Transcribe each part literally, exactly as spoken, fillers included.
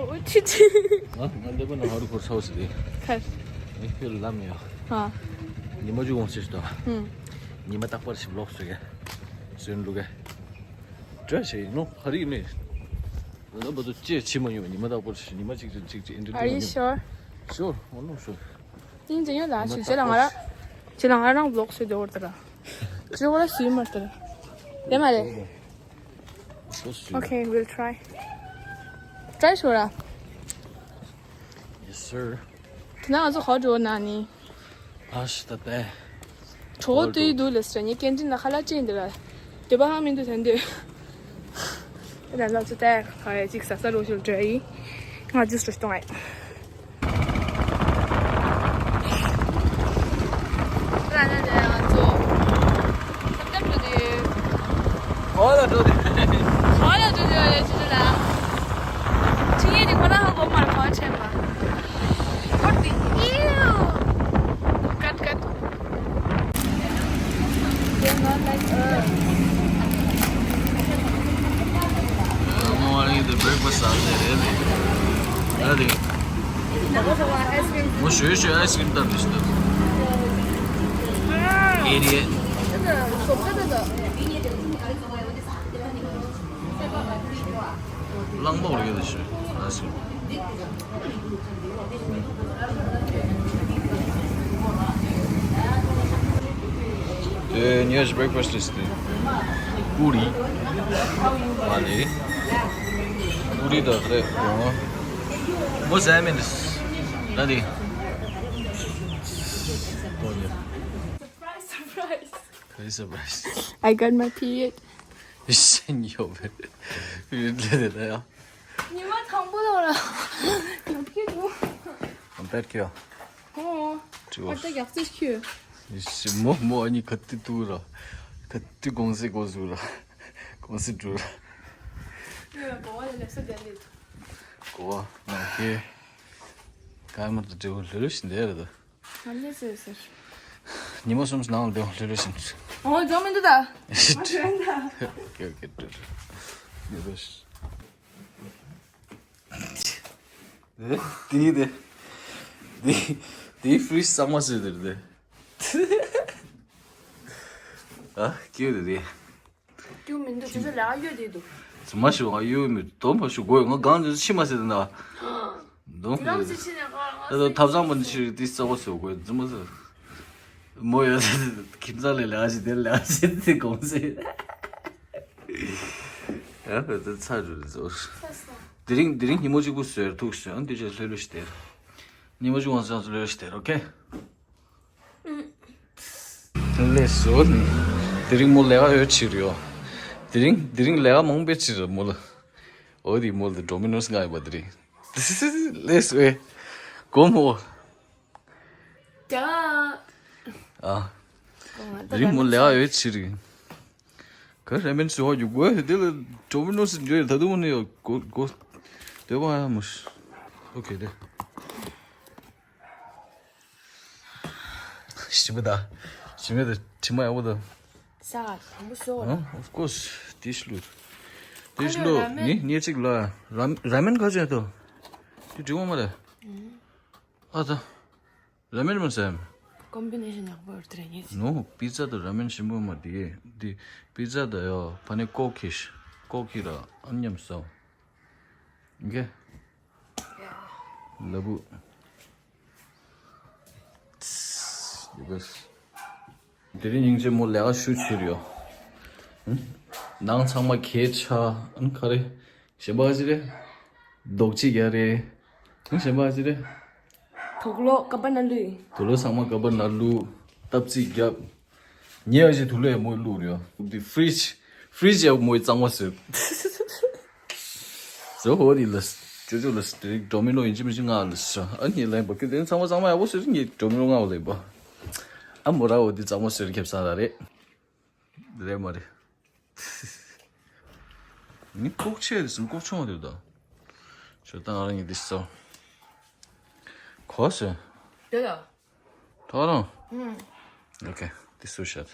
ཨོ་ཆི་ཆི། ང་ང་ལེ་པ་ན་ཧ་རུ་ཁོར་ཚའོ་སི་དེ། ཁར། ཨེ་ཧེ་ལམ་ཡ། ཧ། ཉི་མ་ཅུ་གོང་སེ་ཤི་ཏོ། ཧུམ། ཉི་མ་རྟག་པར་ཞིག་ལོག་སོ་ཡ། སོན་ལུག་ག། བཀྲ་ཤིས་ནོ་ཧ་རི་མེ། ལ་ལ་བ་དུ་ཅེ་ཆི་མ་ཡོང་ཉི་མ་རྟག་པར་ཉི་མ་ཅིག་ཅིག་ཅིག་ཅིག་ཨིན་ཏྲི། Are you sure? Sure, I know sure. ཏིང་ཅི་ཡོད་ལ་ཞུ་ཞེ་ལ་ང་ར། ཞེ་ལ་ང་རང་ལོག་སོ་དེ་བར་དེ་ར། ཅི་བར་སུའི་མར་དེ་ར། དེ་མ་རེད། Okay, we'll try. Try ཤོར་ར། Yes, sir. དེ་ན་ང་ཚོ་ཧོ་འགྲོ་ན་ནི། ཨ་ཤི་ད་ཏེ། གྲོགས་དུས་དུ་ལས་སྲ་ཉེ་སྐད་འཕྲིན་ལ་ཁ་ལག་ཅན་འདི་ལ། འདོད་པ་ཧང་མི་འདུག་ད་འདོད། ད་ལོ་ཚོ་ཏེ་ཁ་ཡ་ཅིག་ས་ས་རོ་ཤུལ་འདྲ་ཡི། ང་ཇུས་རོ་གཏོང་ཨེ། ལ་ན་ནས་ང་ཚོ། ཏབ་ཏབ་འགྲོ་དུས། ཧོ་ལ་འགྲོ་དུས། ཧོ་ལ་འགྲོ་དུས་ཨ་ལས་ཅི་འདྲ་ལ། ཁྱི་ཡེ་ནི་ཁོ་རང་ཧ་གོ་མར་ཁོ་ཆེན་པ། What the hell? Cut, cut. They're not like us. Good morning, the breakfast out there, really. Ready? Ice cream. Mo shui shui ice cream tam dishtu. Idiot. Lang mo le de shui. Ice cream. དེ་ཉལ་ཞིག་breakfast list དེ། པུ་རི། མ་ལེ། པུ་རི་དང་ལེ། མོ་ཟ་མེད་འདི། ད་དེ། ཏོ་ཉལ། Surprise, surprise. Very surprise. I got my period. ཡོ་བེ། ཡོད་ལེ་ལེ་ཡ། ཉི་མ་དང་པོ་ལོ་ར། ཡོད་ཀྱི་འདུག I'm bad girl. ཨོ། ཅོ། ཨ་ད་ཡག་ཙིག་ཁྱོད། ཡིས་མོ་མོ་ཨ་ནི་ག་དུས་ཏུ་ར། ག་དུས་གོང་སེ་གོ་ཟུ་ར། གོང་སེ་འགྲུ་ར། ཡོད་གོ་བ་ལས་ལེབ་ས་བསྡད་ལེ་འདུག་གོ་བ་ན་ཁེ། ཀ་མ་ཏུ་ཏེ་བོ་ལྷོད་ལྷོད་ཤིན་དེ་ར་ད། ང་ལས་ཟེར་ཟེར། ཉི་མ་གསུམ་ནང་ལ་ཏེ་བོ་ལྷོད་ལྷོད་ཤིན། ཨོ་འཇོག་མི་འདུག་ད། ཨོ་འཇོག་མི་འདུག་ཨོ་ཀེ་ཨོ་ཀེ་འགྲུ་ར། ཡོད་པ་ཤི། དེ་དེ་དེ་དེ་ཧྥི་རིཇ་གཙང་མ་བཟོས་དེ་རེད་དེ། ཨ་ཀྱེ་དེ་དེ། ཀྱུ་མི་འདུག་ཅི་ཚོད་ལ་ཨ་ཡོད་དེ་འདུག་ཙི་མ་ཞུ་ཨ་ཡོད་མི་འདུག་དོམ་པ་ཞུ་དགོས་ང་གང་དུ་ཕྱི་མ་ཟེར་དེ་ན། དོམ་དེ་རང་ཙི་ཕྱི་ནས་ཁ་ཨ་ད་ཐབ་ཚང་པ་འདི་ཕྱིར་དེ་གཙང་མ་བཟོ་དགོས་ཙི་མ་ཟེར། མོ་ཡོད་ཁྱིམ་ཚང་ལས་ལས་ཨ་ཞིག་དེ་ལས་ཨ་ཞིག་དེ་གོང་ཟེར། ཡ་ཧོ་ད་ཚ་རུ་རེད་ཟོ། དེ་རིང་དེ་རིང་ཉིན་མོ་གཅིག་པུ་བཟོས་ཐུག་སོང་འདི་ཅག་ལྷོད་ལྷོད་ཞིག་དེར། ཉིན་མོ་གཅིག་པུ་ང་ཚོ་ལྷོད་ལྷོད་ཞིག་དེར་ཨོ་ཁེ། ལས་བཟོ་ནི། དེ་རིང་མོ་ལས་ཀ་ཡོད་ཕྱིར་ཡོད། དེ་རིང་དེ་རིང་ལས་ཀ་མང་པོའི་ཕྱིར་མོ་ལ། འོ་དེ་མོ་ལ་ཌོ་མི་ནོས་ང་ཡོད་པ་དེ་རིང་། ལས་བཟོ་ཨེ། གོ་མོ། ད། ཨ། རི་མོ་ལས་ཡོད་ཕྱིར། ག་རེ་མིན་ཟེར་བ་རྒྱུག་དགོས་དེ་ལ་ཌོ་མི་ནོ་སི་འཇོག་ཡོད་ད་དུང་མ་ནི་ཡོད་གོ་གོ། དེ་བ་ཡ་མོ། ཨོ་ཁེ་དེ། ཞི་མི་ད། ཞི་མི་ད་དྲི་མ་ཡག་པོ་ད། ས་ག་དང་པོ་ཤོག་ཨ། Of course. དེ་ཤི་ལུ། དེ་ཤི་ལུ་ཁ་ལོ་ར་མེན། ནི་ནི་གཅིག་ལ་ར་ར་མེན་ག་ཅན་ཏོ། དེ་དྲི་མ་མ་རེད། ཨ་ད། ར་མེན་མ་སེམ། ཀོམ་བི་ནེ་ཤན་ཡག་པོ་ཡོད་རེད་ཉེ་ཅི། ནོ། པི་ཛ་དང་ར་མེན་ཞིམ་པོ་མ་དེ་དེ། པི་ཛ་དང་ཡོ་ཕ་ནི་ཀོ་ཁི་ཤ་ཀོ་ཁི་ར་ཨ་མཉམ་སོ། ཨོ་ཁེ། ལ་བུ། ཡོ་ག་སི། དེ་རིང་སྙིང་རྗེ་མོ་ལས་ཀ་ཞུ་ཕྱིར་ཡོད། ནང་ཚང་མ་གས་ཆགས་ཨ་ནི་ག་རེ། གཞན་པ་ག་ཅི་རེད། རྡོག་ཅིག་རྒྱག་རེད། ཨ་ནི་གཞན་པ་ག་ཅི་རེད། དུག་ལོག་ཀ་པ་ན་ལུས། དུག་ལོག་ཚང་མ་ཀ་པ་ན་ལུས། སྟབས་ཅིག་རྒྱབ། ཉེ་བ་ཞིག་དུག་ལོག་ཡ་མོའི་བླུགས་རེད། འདི་ཧྥི་རིཇ་ཧྥི་རིཇ་ཡ་མོའི་གཙང་མ་ཟེར། ཟོ་ཧོ་དི་ལ། ཅོ་ཅོ་ལ་སི་ཏེ་རིག་ཌོ་མི་ནོ་ཡིན་གཅིག་མིན་གཅིག་ང་ལ་ཟེར། ཨ་ནི་ལན་པ་ཀི་དེ་ཚང་མ་གཙང་མ་ཡག་པོ་ཟེར་ངས་ཌོ་མི་ནོ་ང་ལ་ཡིན་པ། ཨ་མོ་ར་འོ་དི་གཙང་མ་ཟེར་ཁེབས་ས་ར་རེད། རེད་མ་རེད། ནི་ལྐོག་ཆས་རེད་ཟེར་ལྐོག་ཆུང་བ་དེ་དང་། ཞོ་ཏང་ང་རང་ཉིད་དེ་ཟེར། གོ་ཟེར། དེ་ལ། ཐོག་རང་། ཨུམ། ཨོ་ཁེ་དེ་སུ་ཤད།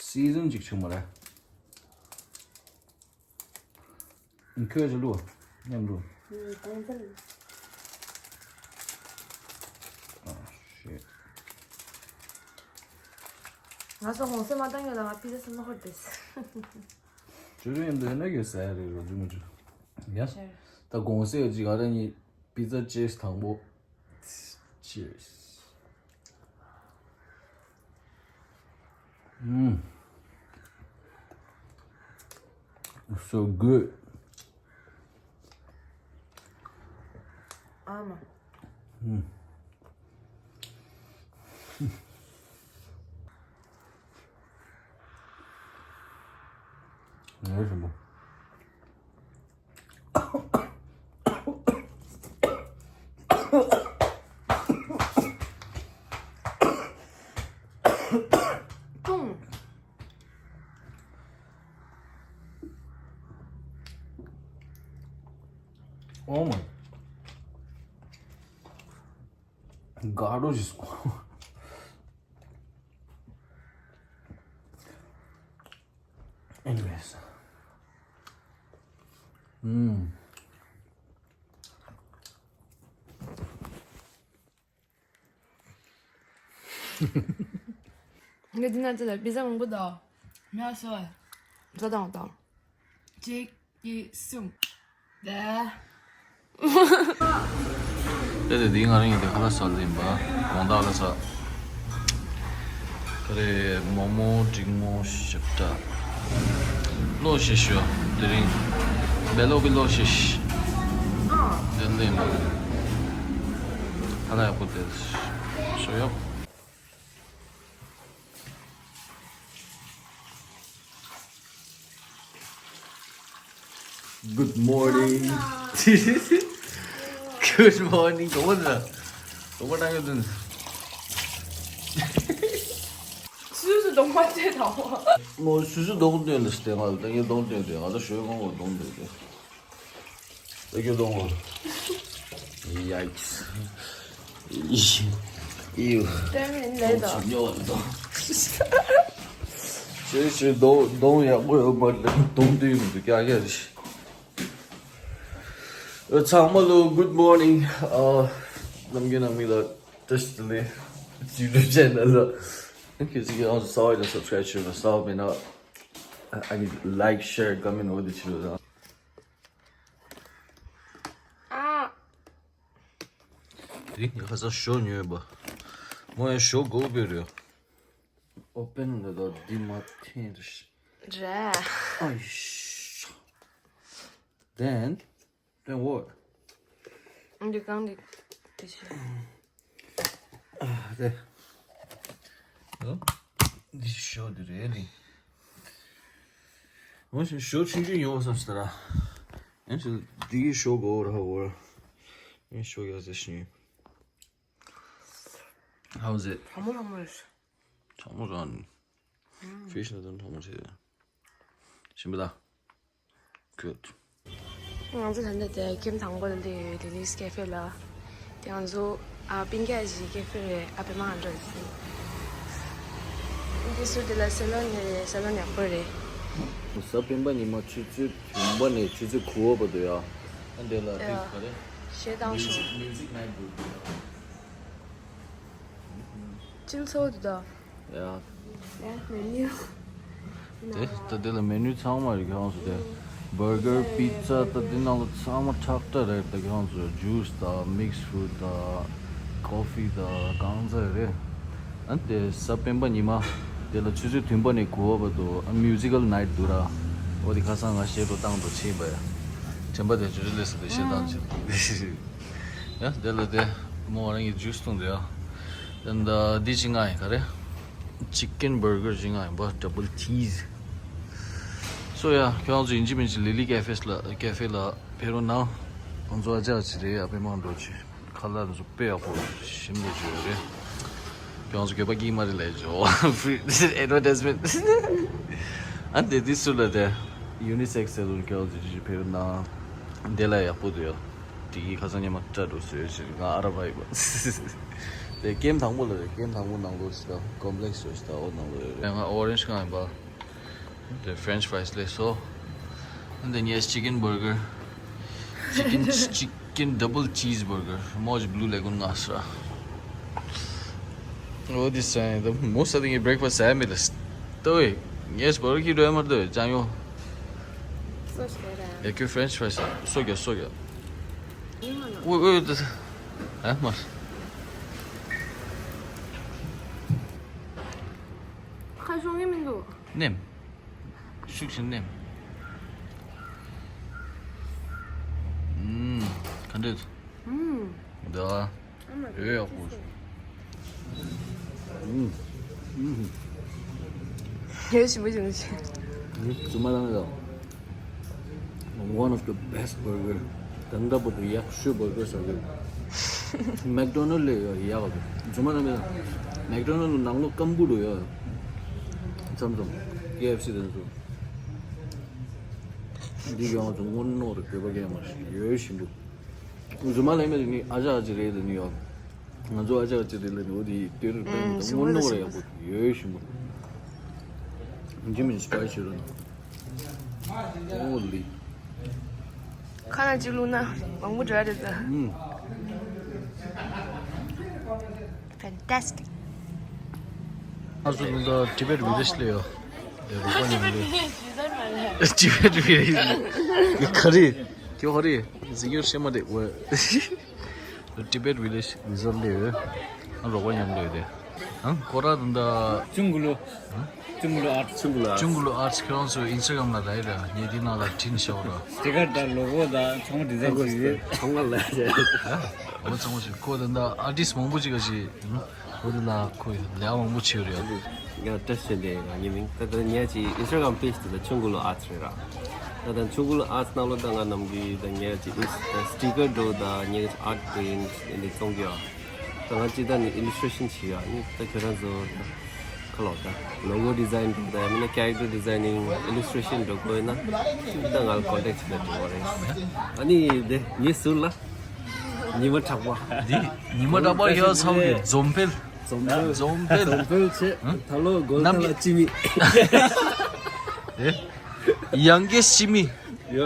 སི་ཛན་ཅིག་ཆུང་མ་རེད། ཁྱོད་ཀྱི་བླུགས། མཉམ་བླུགས། ཨ། ཤེས། ང་ཚོ་གོང་ཚད་མ་བཏང་ཡོད་ལ་ང་པི་ཙ་སེམས་ནོར་དེས། ཇོ་རུ་ཡིན་འདུག་ན་གི་ཟ་ཡ་རེད་རོ་ཇུ་མུ་ཇུ། ཡ། ད་གོང་ཚད་ཀྱི་ག་ར་གཉིས་པི་ཙ་ཅེས་དང་པོ། Cheers. Mm. So good. Ama. Mm. ངའི་རི་མོ། ཀྲུང་། Oh my. དགའ་རོ་ཞིག་སོང་། Anyways. ཨུམ། ངས་འདི་ན་ཚེ་ལ་པི་ཙ་མང་པོ་དང་། མེད་སོ། ཛ་དང་དང་། གཅིག་གཉིས་གསུམ། ད། དེ་དེ་དེ་ང་རང་ཡིན་དེ་ཁ་ལག་ཟ་ལ་ཡིན་པ། དགོང་དག་ལ་ཟ། ག་རེ་མོག་མོག་འབྲིང་མོག་ཞིབ་ཕྲ། ལོ་ཤེས་ཤོ་དེ་རིང་། བེ་ལོ་གི་ལོ་ཤེས། དེ་ལ་ཡིན་པ། ཁ་ལག་ཡག་པོ་དེ་ཤོ་ཡོ། Good morning. Good morning. གོ་བ་ན། གོ་བ་ན་གི་དུན། སུ་སུ་གདོང་མ་བྱེད་དང་བ། མོ་སུ་སུ་གདོང་སྟོན་ལ་སྟེ་ང་ལ་ད་ངའི་གདོང་སྟོན་ཏེ་ང་ལ་ཞོལ་གོང་གོ་གདོང་སྟོན་ཏེ། ད་ཁྱོད་གདོང་གོ། Yikes. Ew. ལྟད་མོ་ལས་དང་། ཉོ་བ་དང་། ཞེས་ཞེས་གདོང་གདོང་ཡག་པོ་ཡོད་མ་རེད་གདོང་དུས་མི་འདུག་ཀྱག་ཀྱག་རེད། ཚང་མ་ལོ་good morning. ཨ། ནམ་རྒྱུན་ནང་མི་ལ་བཀྲ་ཤིས་བདེ་ལེགས། YouTube channel ལ་ཁྱེད་ཚོ་གིས་ཨང་སོ་ས་བ་ལ་subscribe བྱེད་པ་ས་བ་མེད་ན། I mean, like, share, comment འོ་དེ་བྱེད་རོགས་དང་། ཨ། དེ་ངས་ཁ་སང་ཞོ་ཉོས་པ། མོ་ཡང་ཞོ་དགོས་པའི་རེད། Open the door. འདི་མ་འཐེན་རེ་ཤི། རེད། ཨ་ཡིཤ། Then, then what? འདི་གང་འདི་དེ་ཤི། ཨ་དེ། འོ། འདི་ཞོ་འདི་རེད་ནི། འོ་ཞོ་ཞོ་ཆུང་ཆུང་ཡོང་བསམ་ཞིག་ད་ར། ཨེ་ཞོ་འདི་གི་ཞོ་གོ་ར་གོ་ར། ཨེ་ཞོ་ཡག་ཟེར་ཤི། How's it? ལྷ་མོ་ལྷ་མོ་རེད། ལྷ་མོ་རང་། Fish noodle ལྷ་མོ་རེད། ཞིམ་པ་ད། Good. ང་ཚོ་ད་ལྟ་དེ་ཀེམ་དང་པོ་ལ་སླེབས་ཡོད། དེ་ནི་ཀེ་ཧྥེ་ལ། དེ་ང་ཚོ་ཨ་པིན་ཀ་ཞིག་ཀེ་ཧྥེ་རེད། ཨ་པེ་མ་ཨན་ཌྲ་ཟིན། དེ་སུ་དེ་ལ་སེ་ལོན་རེད། སེ་ལོན་ཡག་པོ་རེད། གཟའ་སྤེན་པ་ཉི་མ་ཆུ་ཚོད་བདུན་པ་ནས་ཆུ་ཚོད་དགུ་པ་བར་དུ་ཡ། ཨ་འདྲ་ལ་ཡ། ཏིག་ག་རེ། ཞེ་སྡང་ཤོག Music, music night འདུག་ཅིལ་ཚོ་འདུག་ད། ཡ། ཡ་མེ་ནུ། དེ་ད་དེ་ལ་མེ་ནུ་ཚང་མ་རེད་ཁྱོད་རང་ཚོ་དེ། བར་གར་པི་ཙ་ད་དེ་ནང་ལ་ཚང་མ་ཁྲག་ཁྲག་རེད། ད་ཁྱོད་རང་ཚོ་ཇུས་དང་མིག་སི་ཕུཌ་དང་ཀོ་ཕི་དང་གང་ཚ་རེད། ཨ་དེ་གཟའ་སྤེན་པ་ཉི་མ་དེ་ལ་ཆུ་ཚོད་བདུན་པ་ནས་དགུ་པ་བར་དུ་ཨ་མིའུ་ཛི་ཀལ་ནའིཊ་འདུག་ར། འོ་དེ་ཁ་སང་ང་གཞས་འགྲོ་བཏང་འགྲོ་ཕྱིན་པ་ཡ། དྲན་པ་དེ་ཇུ་རི་ལེ་སི་དེ་གཞས་བཏང་ཕྱིན། ཡ་དེ་ལ་དེ་མོ་རང་གི་ཇུས་བཏུང་དེ་ཡ། དེ་འདི་ཅི་ང་ཡིན་ག་རེ། ཅི་ཀེན་བར་གར་ཅི་ང་ཡིན་པ་ཌབ་བལ་ཅིས། སོ་ཡ་ཁྱོད་རང་ཚོ་ཡིན་གཅིག་མིན་གཅིག་ལི་ལི་ཀེ་ཧྥེ་ལ་ཀེ་ཧྥེ་ལ་ཕེབས་རོགས་གནང་། ང་ཚོ་ཨ་ཅག་ཅི་རེད་ཨ་པེ་མང་འགྲོ་ཅི། ཁ་ལག་དེ་ཚོ་དཔེ་ཡག་པོ་ཞིམ་པོ་བྱས་ཡོད་རེད། ཁྱོད་རང་ཚོ་འགྱོད་པ་སྐྱེ་གི་མ་རེད་ལབ་ཅོ། Free advertisement. ཨ་དེ་དུས་སུ་ལ་དེ་ཡུ་ནི་སེག་སི་ཟེར་ལོ་ཁྱོད་རང་ཚོ་ཅི་ཅི་ཕེབས་རོགས་གནང་། དེ་ལ་ཡག་པོ་འདུག་ཡ། དེ་གི་ཁ་སང་ཉི་མ་སྐྲ་འགྲོ་བཟོས་ཅི་ང་ཨ་ར་བ་ཡི་བ། དེ་ཀེམ་དང་པོ་ལ་རེད། ཀེམ་དང་པོ་ནང་ལོགས་ཤིག་དང་ཀོམ་པི་ལེག་སི་ལོགས་ཤིག་དང་འོ་ནང་ལོགས་རེད། ང་ཨོ་རེན་ཇི་གང་ཡིན་པ། དེ་ཕྲེན་ཆི་ཕ་རའི་སི་ལས་སོ། འདི་ངས་chicken burger, chicken chicken double cheeseburger. མོ་ཇི་blue lagoon ང་ས། འོ་འདི་ས་ཡིན་ད་མོ་ས་དེ་ངས་breakfast ཟ་མི་ལ། ལྟོས། ངས་burger གི་འགྲོ་ཡ་མར་ལྟོས་ཅང་ཡོ། སོ་ཤེ་ར། ཡ་ཁྱོད་french fries སོ་རྒྱ་སོ་རྒྱ། ཨོ་ཨོ་ད། ཨ་མར། ཁ་ཤོང་གི་མི་འདུག་ནེམ། ཤུགས་ཤིག་ནེམ། ཨུམ། ག་འདྲས། ཨུམ། ད། ཨ་མ། ཨེ་ཡག་པོ། ཨུམ། ཨུམ། ཡོད་ཞིམ་པོ་ཞིམ་པོ་ཞིག་ཨུམ། རྫུན་མ་རང་ཡོད། One of the best burger. ད་ལྟ་བར་དུ་ཡག་ཤོས་burger ཟ་གི། McDonald ལས་ཡག་གི། རྫུན་མ་རང་ཡོད། McDonald ནང་ལོགས་སྐམ་པོ་རུ་ཡོད། མཚམས་མཚམས་KFC དེ་ཚོ། འདི་ཡང་ཚོ་སྔོན་ནོར་དགོས་པ་གས་མ་ཡོད་ཞིམ་པོ། རྫུན་མ་ལས་མེད་ནི་ཨ་ཅག་ཨ་ཅག་རེད་ནི་ཡོད། ང་ཚོ་ཨ་ཅག་ཅིག་རེད་ལ་ནི་འོ་དེ་དེར་ཨུམ། སྔོན་ནོར་ཡག་པོ་ཡོད་ཞིམ་པོ། ཇི་མི་སྤའི་སི་རོ་ནི། ཨོ་ལི། ཁ་ན་ཅིག་བླུགས་ན་མང་པོ་འདྲ་རེད་ད། ཨུམ། Fantastic. ང་ཚོ་ད་Tibet village ལ་ཡོད། དེ་རུ་པ་ཉམས་ལེ། Tibet village ག་རེ། ཁྱོད་ག་རེ། གཟིགས་ཡོད་ཤེས་མ་རེད་ཝེ། Tibet village resort ལ་ཡོད། ཨ་རོགས་པ་མཉམ་ལ་ཡོད་དེ། ཨང་ཁོ་ར་དང་ད། ཅུང་གུ་ལོ། ཅུང་གུ་ལོ་ཨར་ཚི། ཅུང་གུ་ལོ་ཨར་ཚི། ཁྱོད་རང་ཚོ་ཨིན་སི་ཊ་གྷ་རམ་ལ་རག་ཡོད་ར། ངས་འདི་ནང་ལ་བྲིས་ནས་བཞག་ར། སི་ཊི་ཀར་དང་ལོ་གོ་དང་ཚང་མ་ཌི་ཛའིན་བྱས་ཡོད། ཚང་མ་ལ་ཡོད། ཨ་འོ་ཚང་མ་ཞིག་ཁོ་དང་ད་ཨར་ཊིསི་མང་པོ་ཅིག་ག་ཞིག་འོ་དེ་ལ་ཁོས་ལས་མང་པོ་བྱས་ཡོད་རེད། ཡང་བཀྲ་ཤིས་བདེ་ལེགས། ངའི་མིང་ད་ལྟ་ངའི་ཅིག་ཨིན་སི་ཊ་གྷ་རམ་པེ་ཇི་དེ་ལ་ཆུང་གུ་ལོ་ཨར་ཚི་རེད་ར། ད་ལྟ་ཆུང་གུ་ལོ་ཨར་ཚི་ནང་ལོ་ད་ང་ནམ་གི་ད་ངའི་ཅིག་ཨིན་སི་ད་སི་ཊི་ཀར་འགྲོ་ད་ངའི་ཅིག་ཨར་ཊི་པེ་ཡིན་འདི་བཙོང་གི་ཡོད། ད་ང་ཅིག་ད་ནི་ཨི་ལུ་སི་ཊྲེ་ཤན་བྱེད་ཡོད། ནི་ད་ཁྱོད་རང་ཚོ་ད་ཁ་ལོ་ད་ལོ་གོ་ཌི་ཛའིན་འགྲོ་ད་ཡང་མིན་ན་ཁེ་རེག་ཊར་ཌི་ཛའི་ནིང་ཨི་ལུ་སི་ཊྲེ་ཤན་འགྲོ་དགོས་ཡོད་ན་ད་ང་ལ་ཀོན་ཊེག་བྱེད་ད་འགྲོ་བ་རེད། ཨ་ནི་དེ་ངའི་ཟུར་ལ། ཉི་མ་གྲགས་པ། འདི་ཉི་མ་གྲགས་པ་ཡོད་ཚང་གི་འཛོམས་དཔལ། འཛོམས་དཔལ། འཛོམས་དཔལ། འཛོམས་དཔལ་ཆེ། ཧ། ད་ལོ་སྒོ་ཁ་ལ་ཅི་མི། ཨེ། ཡང་གེ་ཅི་མི། ཡ།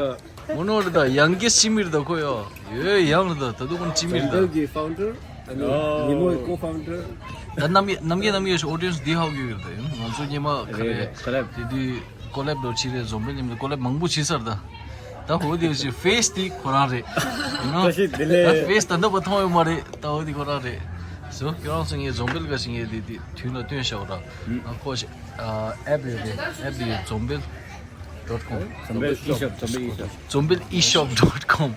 མོ་ནོ་རེད་ད་ཡང་གེ་ཅི་མི་རེད་ད་ཁོ་ཡོ། ཡོད་ཡང་རེད་ད་ད་དུ་ཀུན་ཅི་མི་རེད་ད། འཛོམས་དཔལ་གྱི་ཕའུན་ཌར། ཨ་ནི་ཨོ། ཉི་མོའི་ཀོ་ཕའུན་ཌར། ད་ནམ་ཡེ་ནམ་ཡེ་ནམ་ཡེ་ཨོ་ཌི་ཡེན་སི་འདི་ཧ་གོ་གི་རེད་ད་ཡང་ང་ཚོ་ཉི་མ་ཁ་རེད་རེད། ཁ་ལབ། དེ་དུས། ཀོ་ལེབ་འགྲོ་ཕྱི་རེད། འཛོམས་དཔལ་མཉམ་དུ་ཀོ་ལེབ་མང་པོ་བྱས་ཚར་ད། ད་འོ་དེ་ཞིག་ཕེ་སི་དེ་ཁོ་རང་རེད། ཡིན་ནོ། བཀྲ་ཤིས་བདེ་ལེགས། ད་ཕེ་སི་ད་འདི་བ་མཐོང་ཡོད་མ་རེད། ད་འོ་དེ་ཁོ་རང་རེད། སོ་ཁྱོད་རང་ཚོ་ངའི་འཛོམས་དཔལ་ག་ཞིག་ངས་དེ་དེ་དུས་ལ་སྟོན་བྱ་བ་ར། ཨ་ཁོ་ཞིག་ཨ་ཨེབ་ཡོད་རེད། ཨེབ་དེ་འཛོམས་དཔལ་ཌོཊ་ཀོམ། འཛོམས་དཔལ་ཨི་ཤོབ། འཛོམས་དཔལ་ཨི་ཤོབ། འཛོམས་དཔལ་ཨི་ཤོབ་ཌོཊ་ཀོམ།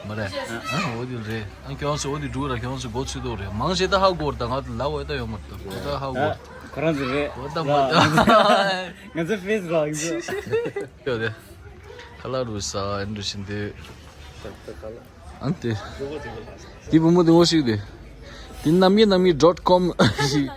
མ་རེད། ཨ་འོ་དེ་རེད། ཨ་ཁྱོད་རང་ཚོ་འོ་དེ་འགྲུག་ར། ཁྱོད་རང་ཚོ་མགོ་ཚོད་དོ་རེད། མང་ཆེ་ད་ཧ་གོ་ར། ད་ང་ལ་འོ་ད་ཡོད་མ་རེད། ད་ཁོ་ད་ཧ་གོ་ར། ཁོ་རང་ཚོ་རེད། འོ་ད་མ་ད། ང་ཚོ་ཕེ་སི་རག་ཡིན་ཚོ། ཡོད་དེ། ཁ་ལག་རུ་ས་ཨན་རུ་བཞིན་དེ། ཨན་དེ། དེ་བུ་མོ་དེ་ངོ་ཤེས་དེ། དེ་ནམ་ཡེ་ནམ་ཡེ་ཌོཊ་ཀོམ་ཞིག